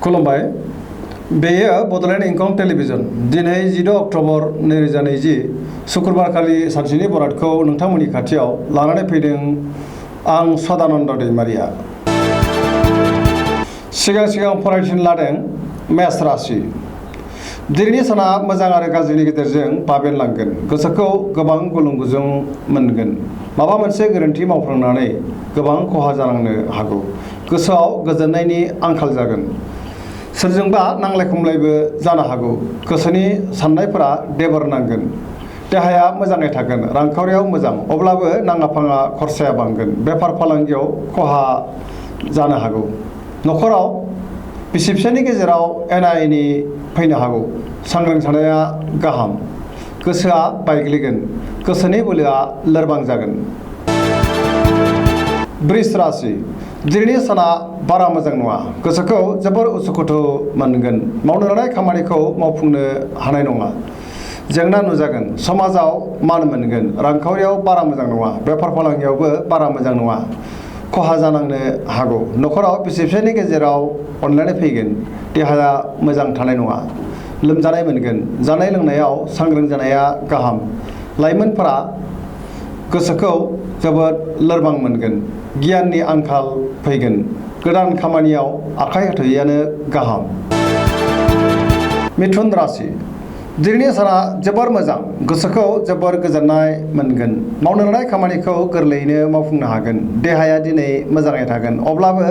खुलुमबाय बेयो बड'लेण्ड इंखं टेलिभिजन दिनै 16 अक्ट'बर 2020 शुक्रबारखालि सानसेनि बरादखौ नोंथांमोननि खाथियाव लानानै फैदों आं सदानन्द दैमारिया। सिगां फरायथिन लादों मेष राशि। दिनैनि साना मोजां आरो गाज्रिनि गेजेरजों बाबेनलांगोन। गोसोखौ गोबां गुलुं गुजुं मोनगोन। माबा मोनसे गोरोन्थि मावफ्लांनानै गोबां खहा जानांनो हागौ। गोसोआव गोजोननायनि आंखाल जागोन। सोरजोंबा नांलाय खमलायबो जानो हागौ। गोसोनि साननायफोरा देबर नांगोन। देहाया मोजाङै थागोन। रांखावरियाव मोजां, अब्लाबो नाङा फाङा खरसाया बांगोन। बेफार फालांगियाव खहा जानो हागौ। न'खराव बिसि फिसायनि गेजेराव एना एनि फैनो हागौ। सांग्रां थानाया गाहाम। गोसोआ बायग्लिगोन। गोसोनि बोलोआ लोरबां जागोन। वृष राशि। दिनैनि साना बारा मोजां नङा। गोसोखौ जोबोर उसुखुथु मोनगोन। मावनो लानाय खामानिखौ मावफुंनो हानाय नङा। जेंना नुजागोन। समाजाव मान मोनगोन। रांखावरियाव बारा मोजां नङा। बेफार फालांगियावबो बारा मोजां नङा। खहा जानांनो हागौ। न'खराव बिसि फिसायनि गेजेराव अनलायनाय फैगोन। देहाया मोजां थानाय नङा। लोमजानाय मोनगोन। जानाय लोंनायाव सांग्रां जानाया गाहाम। लाइमोनफोरा गोसोखौ जोबोद लोरबां मोनगोन। गियाननि आंखाल फैगोन। गोदान खामानियाव आखाइ होथ'यैआनो गाहाम। मिथुन राशि। दिनैनि साना जोबोर मोजां। गोसोखौ जोबोर गोजोननाय मोनगोन। मावनो लानाय खामानिखौ गोरलैयैनो मावफुंनो हागोन। देहाया दिनै मोजाङै थागोन, अब्लाबो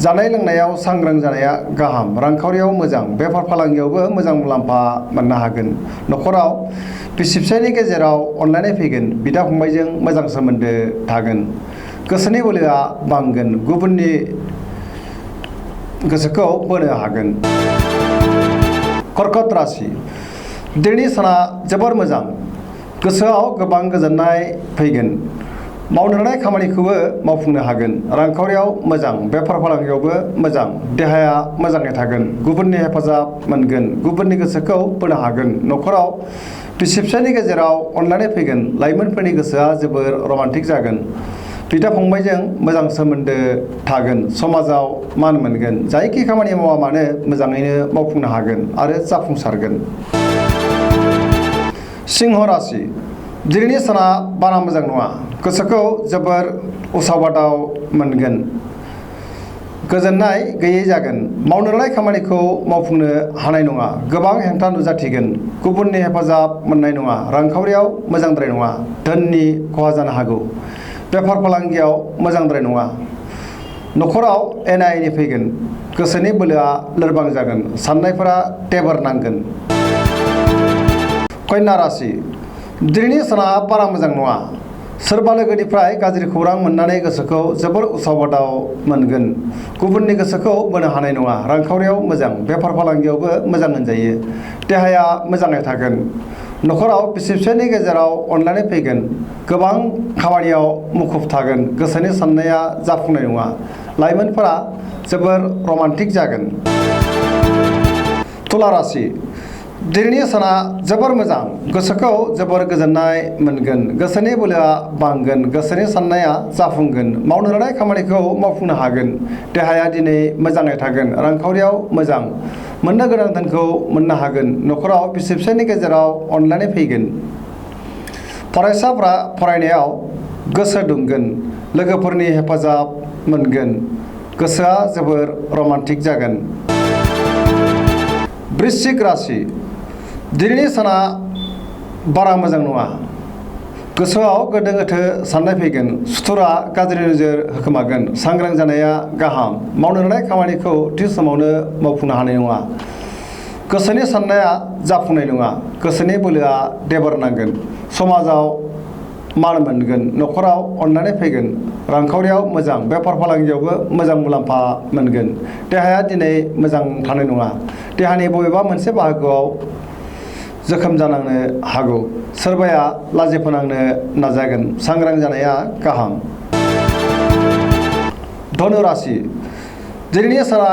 जानाय लोंनायाव सांग्रां जानाया गाहाम। रांखावरियाव मोजां। बेफार फालांगियावबो मोजां मुलाम्फा मोननो हागोन। न'खराव बिसि फिसायनि गेजेराव अनलायनाय फैगोन। बिदा फंबायजों मोजां सोमोन्दो थागोन। गोसोनि बोलोआ बांगोन। गुबुननि गोसोखौ बोनो हागोन। कर्कट राशि। दिनैनि साना जोबोर मोजां। गोसोआव गोबां गोजोननाय फैगोन। मावनो लानाय खामानिखौबो मावफुंनो हागोन। रांखावरियाव मोजां। बेफार फालांगियावबो मोजां। देहाया मोजाङै थागोन। गुबुननि हेफाजाब मोनगोन। गुबुननि गोसोखौ बोनो हागोन। न'खराव बिसि फिसायनि गेजेराव अनलायनाय फैगोन। लाइमोनफोरनि गोसोआ जोबोर रमान्टिक जागोन। बिदा फंबायजों मोजां सोमोन्दो थागोन। समाजाव मान मोनगोन। जायखि खामानि मावा मानो मोजाङैनो मावफुंनो हागोन आरो जाफुंसारगोन। सिंह राशि। दिनैनि साना बारा मोजां नङा। गोसोखौ जोबोर उसाव बादाव मोनगोन। गोजोननाय गैयै जागोन। मावनो लानाय खामानिखौ मावफुंनो हानाय नङा। गोबां हेंथा नुजाथिगोन। गुबुननि हेफाजाब मोननाय नङा। रांखावरियाव मोजांद्राय नङा। धोननि खहा जानो हागौ। बेफार फालांगियाव मोजांद्राय नङा। न'खराव एना एनि फैगोन। गोसोनि बोलोआ लोरबां जागोन। साननायफोरा देबर नांगोन। कन्या राशि। दिनैनि साना बारा मोजां नङा। सोरबा लोगोनिफ्राय गाज्रि खौरां मोननानै गोसोखौ जोबोर उसाव बादाव मोनगोन। गुबुननि गोसोखौ बोनो हानाय नङा। रांखावरियाव मोजां। बेफार फालांगियावबो मोजां मोनजायो। देहाया मोजाङै थागोन। न'खराव बिसि फिसायनि गेजेराव अनलायनाय फैगोन। गोबां खामानियाव मुखुब थागोन। गोसोनि साननाया जाफुंनाय नङा। लाइमोनफोरा जोबोर रमान्टिक जागोन। तुला राशि। दिनैनि साना जोबोर मोजां। गोसोखौ जोबोर गोजोननाय मोनगोन। गोसोनि बोलोआ बांगोन। गोसोनि साननाया जाफुंगोन। मावनो लानाय खामानिखौ मावफुंनो हागोन। देहाया दिनै मोजाङै थागोन। रांखावरियाव मोजां। मोननो गोनां धोनखौ मोननो हागोन। न'खराव बिसि फिसायनि गेजेराव अनलायनाय फैगोन। फरायसाफ्रा फरायनायाव गोसो दुंगोन। लोगोफोरनि हेफाजाब मोनगोन। गोसोआ जोबोर रमान्टिक जागोन। वृश्चिक राशि। दिनैनि साना बारा मोजां नङा। गोसोआव गोनो गोथो साननाय फैगोन। सुथुरा गाज्रि नोजोर होखोमागोन। सांग्रां जानाया गाहाम। मावनो लानाय खामानिखौ थि समावनो मावफुंनो हानाय नङा। गोसोनि साननाया जाफुंनाय नङा। गोसोनि बोलोआ देबर नांगोन। समाजाव मान मोनगोन। न'खराव अनलायनाय फैगोन। रांखावरियाव मोजां। बेफार फालांगियावबो मोजां मुलाम्फा मोनगोन। देहाया दिनै मोजां थानाय नङा। देहानि बबेबा मोनसे बाहागोआव जोखोम जानांनो हागौ। सोरबाया लाजि फोनांनो नाजागोन। सांग्रां जानाया गाहाम। धनु राशि। दिनैनि साना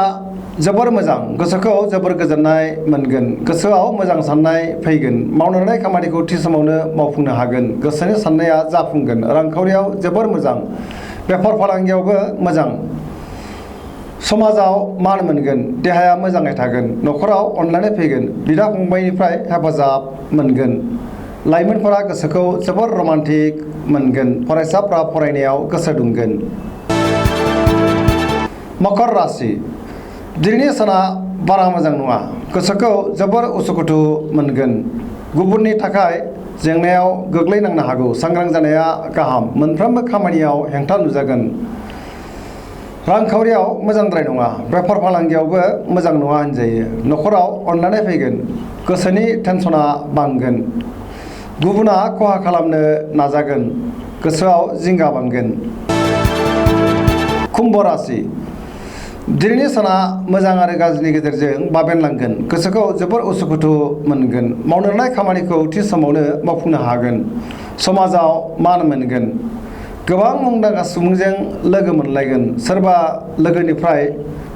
जोबोर मोजां। गोसोखौ जोबोर गोजोननाय मोनगोन। गोसोआव मोजां साननाय फैगोन। मावनो लानाय खामानिखौ थि समावनो मावफुंनो हागोन। गोसोनि साननाया जाफुंगोन। रांखावरियाव जोबोर मोजां। बेफार फालांगियावबो मोजां। समाजाव मान मोनगोन, देहाया मोजाङै थागोन, न'खराव अनलायनाय फैगोन, बिदा फंबायनिफ्राय हेफाजाब मोनगोन, लाइमोनफोरा गोसोखौ जोबोर रमान्टिक मोनगोन, फरायसाफ्रा फरायनायाव गोसो दुंगोन। मकर राशि दिनैनि साना बारा मोजां नङा, गोसोखौ जोबोर उसुखुथु मोनगोन, गुबुननि थाखाय जेंनायाव गोग्लैनांनो हागौ, सांग्रां जानाया गाहाम, मोनफ्रोमबो खामानियाव हेंथा नुजागोन। रांखावरियाव मोजांद्राय नङा, बेफार फालांगियावबो मोजां नङा होनजायो, न'खराव अनलायनाय फैगोन, गोसोनि टेनसना बांगोन, गुबुना खहा खालामनो नाजागोन, गोसोआव जिंगा बांगोन। कुम्भ राशि दिनैनि साना मोजां आरो गाज्रिनि गेजेरजों बाबेनलांगोन, गोसोखौ जोबोर उसुखुथु मोनगोन, मावनो लानाय खामानिखौ थि समावनो मावफुंनो हागोन, समाजाव मान मोनगोन, गोबां मुंदांखा सुबुंजों लोगो मोनलायगोन, सोरबा लोगोनिफ्राय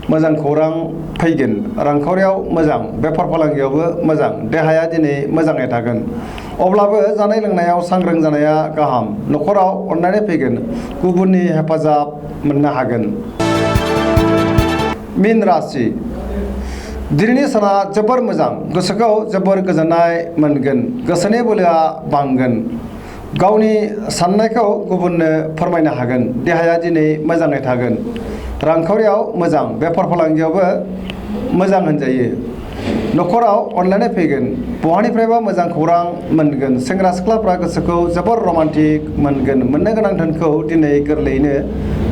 मोजां खौरां फैगोन, रांखावरियाव मोजां, बेफार फालांगियावबो मोजां, देहाया दिनै मोजाङै थागोन, अब्लाबो जानाय लोंनायाव सांग्रां जानाया गाहाम, न'खराव अनलायनाय फैगोन, गुबुननि हेफाजाब मोननो हागोन। मीन राशि दिनैनि साना जोबोर मोजां, गोसोखौ जोबोर गोजोननाय मोनगोन, गोसोनि बोलोआ बांगोन, गावनि साननायखौ गुबुननो फोरमायनो हागोन, देहाया दिनै मोजाङै थागोन, रांखावरियाव मोजां, बेफार फालांगियावबो मोजां होनजायो, न'खराव अनलायनाय फैगोन, बहानिफ्रायबा मोजां खौरां मोनगोन, सेंग्रा सिख्लाफ्रा गोसोखौ जोबोर रमान्टिक मोनगोन, मोननो गोनां धोनखौ दिनै गोरलैयैनो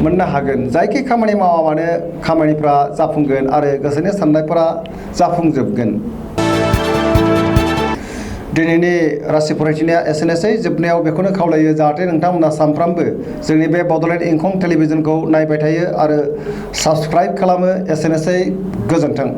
मोननो हागोन, जायखि खामानि मावा मानो खामानिफ्रा जाफुंगोन आरो गोसोनि साननायफोरा जाफुंजोबगोन। दिनैनि राशि फरायथिनाया एसेनोसै, जोबनायाव बेखौनो खावलायो जाहाथे नोंथांमोना सानफ्रामबो जोंनि बे बड'लेण्ड इंखं टेलिभिजनखौ नायबाय थायो आरो साबस्क्राइब खालामो। एसेनोसै, गोजोन्थों।